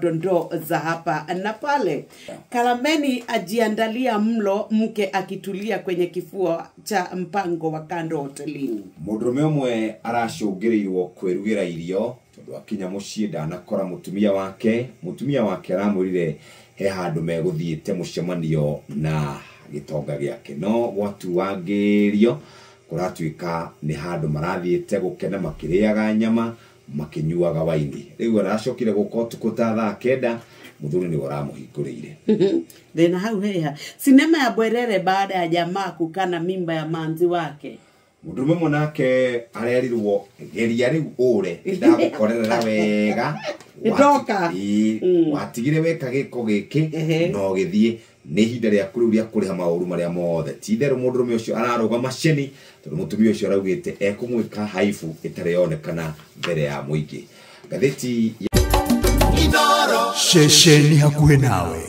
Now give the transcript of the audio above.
Dondoo za hapa na pale. Kalameni ajiandalia mlo, mke akitulia kwenye kifua cha mpango wa kando hotelini. Mũndũrũme ũmwe aracũngĩrĩirwo kwĩrugĩra irio tondũ akinya mũciĩ ndanakora mũtumia wake. Mũtumia wake aramwĩrire he handũ megũthiĩte mũcemanio na gĩtonga gĩake, no gwatuangĩrio kũratuĩka nĩ handũ marathiĩte gũkena makĩrĩaga nyama makĩnyuaga waini. Rĩu aracokire gũka ũtukũ ta thaa 9, mũthuri nĩwe ũramũhingũrĩire. Thĩna hau heha. Sinema ya Bwerere baada ya jamaa kukana mimba ya manzi wake. Mũndũrũme ũmwe nake arerirwo, geria rĩu ũre, ndagũkorerera wega. Nĩndoka. Ĩĩ, watigire weka gĩko gĩkĩ no gĩthiĩ nĩ ihinda rĩaku rĩu rĩa kũrĩha maũru marĩa mothe. Ti itherũ mũndũrũme ũcio ararũgama ceni tondũ mũtumia ũcio araugĩte ekũmwĩka haibu ĩtarĩ yonekana mbere ya mũingĩ. Ngathĩti Ceceni hakuhĩ nawe.